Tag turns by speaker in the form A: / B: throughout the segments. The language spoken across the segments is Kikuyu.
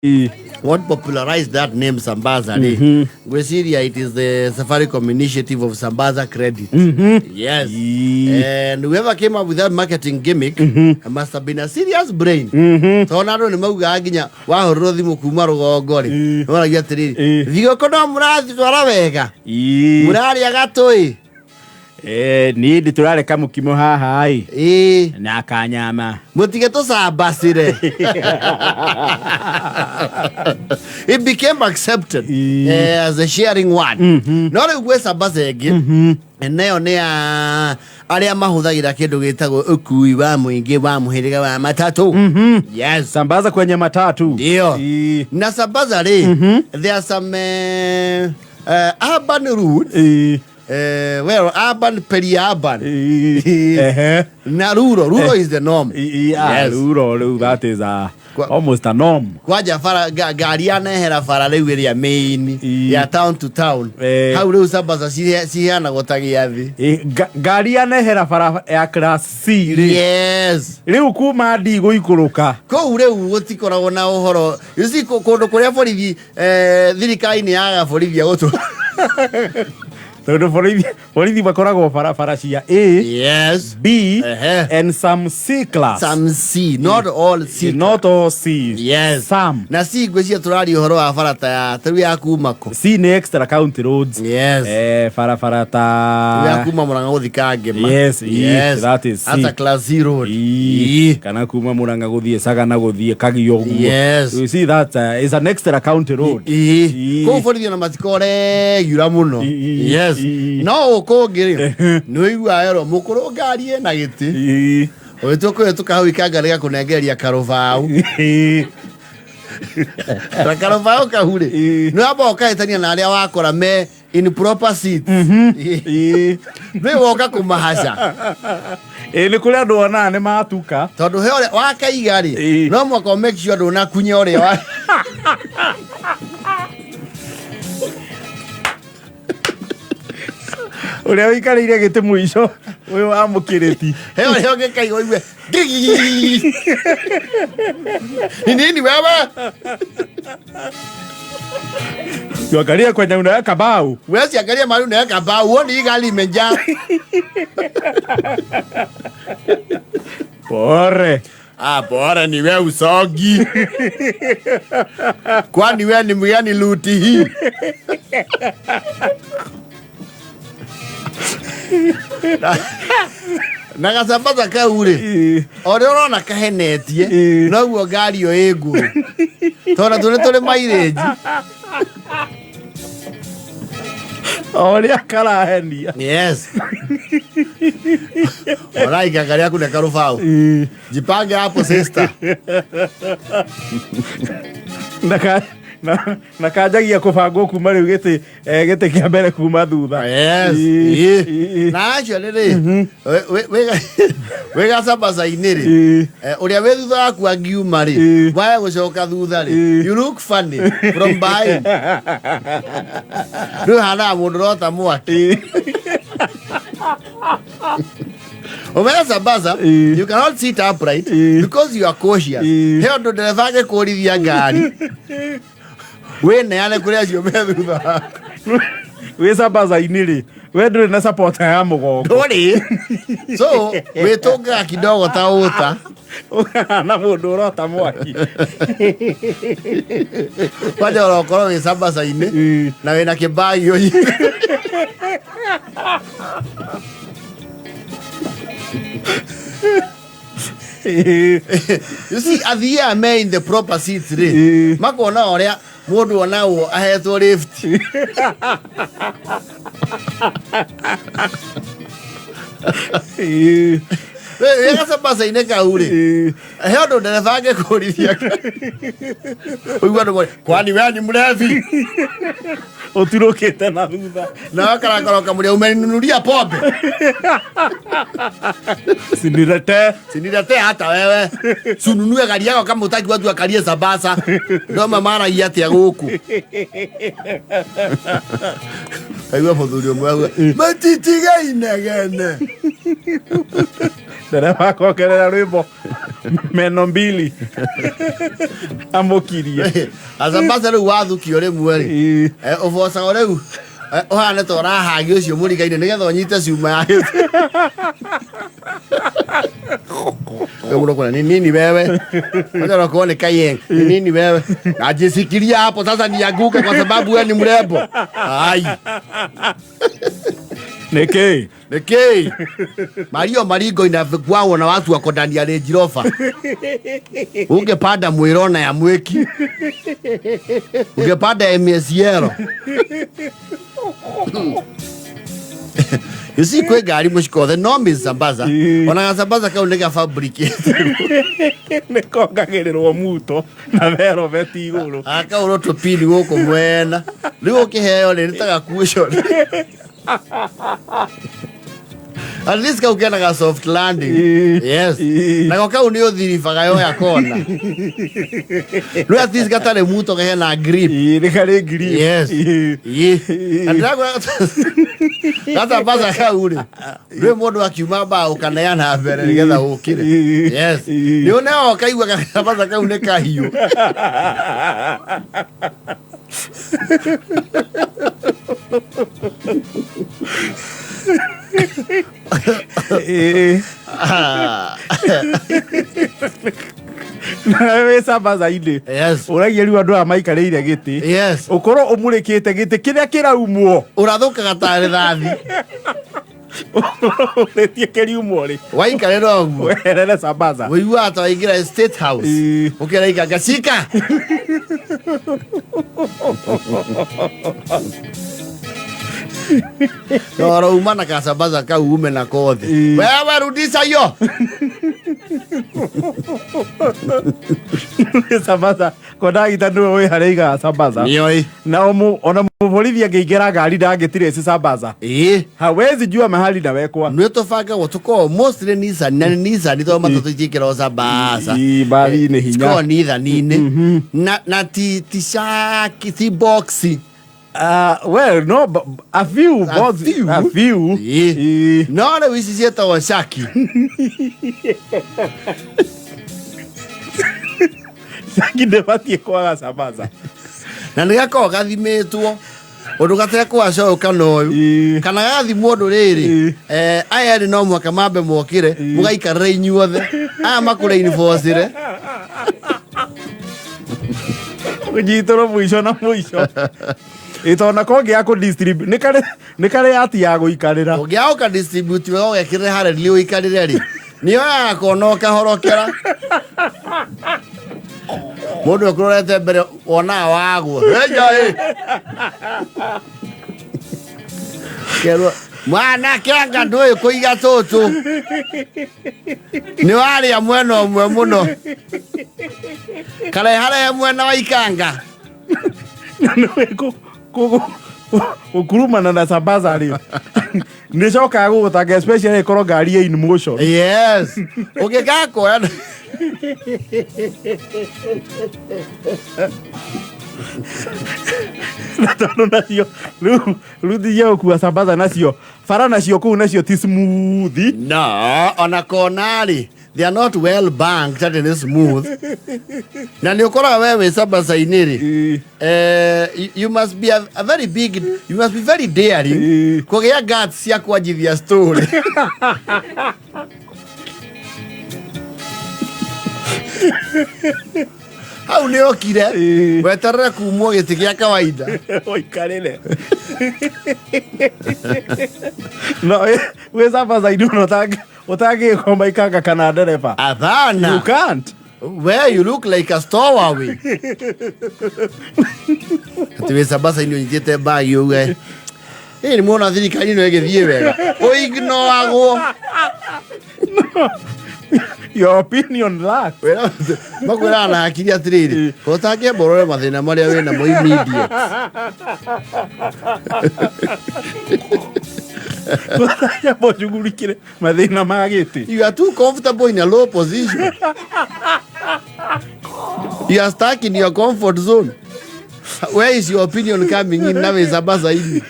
A: What popularized that name Sambaza rĩ, ngwĩciria it is the Safaricom initiative of Sambaza Credit. Yes. And whoever came up with that marketing gimmick must have been a serious brain, tondũ andũ nĩ maugaga nginya wahũrĩrwo thimũ kuma rũgongo rĩ, moragia atĩrĩrĩ, thigũkũ no mũratwara wega, mũrarĩa gatũĩ?
B: Niĩ ndĩ tũrareka mũkimo haha ĩ na kanyama.
A: Mũtige tũcambacĩre. It became accepted as a sharing word. No rĩu gwĩ sambaca ĩngĩ, nayo nĩ ya arĩa mahũthagĩra kĩndũ gĩtagwo ũkui wa mũingĩ wa mũhĩrĩga wa matatũ. Yes.
B: Sambaza kwenye matatu.
A: Ndio. Na sambaza rĩ, there are some urban routes, well, urban, peri-urban na rural. Rural is the norm.
B: Yeah. Rural rĩu, that is a almost a norm.
A: Kwanja bara ngari yanehera bara rĩu ĩrĩa main ya town to town, hau rĩu sambaza ciheanagwo ta gĩathĩ.
B: Ngari yanehera bara ya class C rĩ, rĩu kuma D gũikũrũka.
A: Kũu rĩu gũtikoragwo na ũhoro. You see, kũndũ kũrĩa borithi, thirikari nĩ yaga borithi a gũtũ
B: Tondũ borithi makoragwo barabara cia A, B and some C class.
A: Some C, not all C.
B: Not all C. Some.
A: Na C ngwĩciria tũraria ũhoro wa bara ta ya tarĩu ya kuma kũ?
B: C nĩ extra county roads. Barabara ta
A: ya kuma Murang'a gũthi Kangema.
B: Yes, that is C.
A: That's a class C road.
B: Kana kuma Murang'a gũthiĩ Sagana, gũthiĩ Kagio ũguo. You see, that is an extra county road.
A: Kũu borithi ona matikoregiura mũno. No gũkũ ũngĩ rĩ, nĩ ũiguaga werwo mũkũrũ ngari ĩna gĩtĩ, ũgĩtua kũhĩtũka hau ikanga rĩgakũnengereria karũbaũ, na karũbaũ kau rĩ, nĩ wamba ũkahĩtania na arĩa wakora me in proper seats, nĩ woka kũmahaca.
B: Ĩ, nĩ kũrĩ andũ onaga nĩ matuka.
A: Tondũ he ũrĩa wakaiga rĩ, no mũhaka ũ make sure ndũnakunya ũrĩa wa
B: Ũrĩa ũikarĩire gĩtĩ mũico ũyũ wa mũkĩrĩti.
A: He ũrĩa ũngĩkaiga ũigue ngigi. Ni nini wewe?
B: Tuangalie kwenye unaweka bao.
A: Wewe siangalia mahali unaweka bao, huoni hii gari imejaa?
B: Pore.
A: Ah, bora ni wewe usogi. Kwani wewe ni mgani luti hii? Na gacabaca kau rĩ, o ũrĩa ũrona kahenetie, noguo ngari ĩyo ĩ ngũrũ, tondũ natuo nĩ tũrĩ mileage.
B: O ũrĩa karahenia.
A: Yes, oraika rĩaku nĩ karũbaũ. Jipange hapo, sister.
B: Na kanjagia kũbangwo kuma rĩu gĩtĩ kĩa mbere kuma thutha.
A: Na actually rĩ, wĩ gacabaca-inĩ rĩ, ũrĩa wĩ thutha waku angiuma rĩ, waya gũcoka thutha rĩ, you look funny from behind. Rĩu hanaga mũndũ ũrota mwaki. Umenya sambaza, you cannot sit upright because you are cautious. He ũndũ ndereba angĩkũrithia ngari, wĩneane kũrĩ acio me thutha waku.
B: Wĩ sambaza-inĩ rĩ, we ndũrĩ na supporter ya mũgongo.
A: Ndũrĩ, so wĩtũngaga kidogo ta ũta.
B: Ũkahana mũndũ ũrota mwaki.
A: Kwanja ũrokorwo wĩ sambaca-inĩ na wĩna kĩbagi ũyi. You see, athii aya me in the proper seats rĩ, makona ũrĩa mũndũ onagwo ahetwo lift. Wĩ gacabaca-inĩ kau rĩ, he ũndũ ndereba angĩkũrithia ũigua andũ moria, "Kwani we ni mlevi?"
B: Ũturũkĩte na thutha.
A: Na wakarakara ũkamũria, "Umeninunulia pombe?"
B: Sinirete.
A: "Siniletee hata wewe, sununue gari yako kama utaki watu wakalie sabasa." Ndoma maragia atia gũkũ? Kaigua mũthuri ũmwe auga, "Matitiga inegene."
B: Ndereba akongerera rwĩmbo meno mbili amũkirie.
A: Gasambaca rĩu wathukio rĩmwe rĩ, ũbocago rĩu, ũhane ta ũrahagi ũcio mũriga-inĩ nĩgetha ũnyite cuma ya gĩtĩ. Wewe ni nini wewe? Kwanza unakuwa ni kayeng. Ni nini wewe? Najisikilia hapo sasa nianguke kwa sababu wewe ni mrembo. Ai.
B: Niki?
A: Niki? Mario Marigo inakuwa na watu wako ndani ya Range Rover. Ungepanda mwirona ya mweki. Ungepanda MSL. You see, kwĩ ngari mũciko the norm is Sambaza. Ona gasambaza kau nĩ gafabricate.
B: Nĩ kongagĩrĩrwo muto na veroveti igũrũ.
A: Akaũrwo tũpini gũkũ mwena. Rĩu ũkĩheo rĩ, nĩ ta gakucio. At least kau kena ga soft landing. Yes. Nako kau nĩ ũthiribaga yoya kona. Rĩu at least gatarĩ muto kehena grip.
B: Nĩ karĩ grip.
A: Yes. Na ndĩrakwĩra gatambaca kau rĩ, rĩu mũndũ akiuma mbaũ kaneana mbere nĩgetha ũkĩre. Yes. Nĩ ũneo ũkaigua gatambaca kau nĩ kahiũ.
B: Nawe wĩ sambaca-inĩ.
A: Yes.
B: Ũragia rĩu andũ aya maikarĩire gĩtĩ.
A: Yes.
B: Ũkorwo ũmũrĩkĩte gĩtĩ kĩrĩa kĩraumwo.
A: Ũrathũkaga ta rĩthathi.
B: Ũrĩtie kĩriumwo rĩ.
A: Waikarĩra ũguo.
B: Weherere sambaca.
A: Ũiguaga ta waingĩra State House. Ũkĩraika ngacika. No urauma na kasambaza kau ume na kothi. Wewe rudisha hiyo.
B: Sambaca kondagita nĩwe wĩ harĩa aigaga sambaca.
A: Nioi.
B: Na ona mũborithi angĩingĩra ngari ndangĩtirĩci sambaca. Hawezi jua mahali nawekwa.
A: Nĩ tũbangagwo tũkoragwo mostly Nissan na nĩ Nissan tondũ matatũ itiĩkĩragwo sambaca.
B: Mbathi-inĩ hinya.
A: Cikoragwo Nissan-inĩ. Na ti shaki, ti boxy.
B: Well, no, but a few,
A: A
B: both,
A: few?
B: A few.
A: No, rĩu ici ciĩtagwo shaki.
B: Shaki ndĩbatiĩ kwaga sambaca.
A: Na nĩ gakoragwo gathimĩtwo ũndũ gatekwacoyũ kana ũyũ. Kana gagathimwo ũndũ rĩrĩ. Aya erĩ no mũhaka mambe mokĩre, mũgaikarĩre inyuothe. Aya makũreinforcĩre.
B: Ũnyitũrwo mũico na mũico. Ĩtona kongĩaga kũ distribute, nĩ karĩ ati ya gũikarĩra.
A: Ũngĩaga gũka distribute wega ũgekĩrĩre harĩa nĩ ũikarĩre rĩ, nĩ oyaga kona ũkahorokera. Mũndũ ekũrorete mbere wonaga wagwo. Heja ĩ. Kerwo, mwanake anga ndũĩ kũiga tũtũ. Nĩ warĩa mwena ũmwe mũno. Kareharehe mwena wa ikanga.
B: Na nĩwe gũkurumana na sambaza rĩ. Nĩ cokaga gũgũtanga especially ĩkorwo ngari ĩ in motion.
A: Yes. Ũngĩgakuoya
B: Na tondũ nacio rĩu rĩu gũkua sambaza nacio bara nacio kũu nacio ti smooth.
A: No, ona kona rĩ, they are not well banked atĩ nĩ smooth. Na nĩ ũkoraga we wĩ sambaca-inĩ rĩ, you must be a very big, you must be very daring kũgĩa guts cia kwanjithia story. Hau nĩ okire weterere kumwo gĩtĩ gĩa kawaida.
B: Ũikarĩre. No, wĩ sambaca-inĩ ũno ũtangĩkoma ikanga kana ndereba.
A: Hapana.
B: You can't.
A: Where you look like a stowaway. Ati wĩ sambaca-inĩ ũnyitĩte mbagi ũguo. Ĩ, nĩ muona thirikari ĩno ĩgĩthiĩ wega. Ũignoagwo.
B: Your opinion lacks.
A: Wĩra makwĩraga na hakiri atĩrĩrĩ, ũtangĩamba ũrore mathĩna marĩa wĩ namo immediate.
B: Ũtangĩamba ũcugurikĩre mathĩna ma gĩtĩ.
A: You are too comfortable in a low position. You are stuck in your comfort zone. Where is your opinion coming in na wĩ Sambaza-inĩ?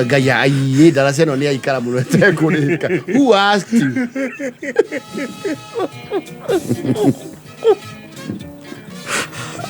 A: Ngai aiĩ ndaraca ĩno nĩ yaikara mũno ĩtekũrĩka. Who asked you?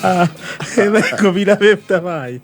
B: Thaa 10:55.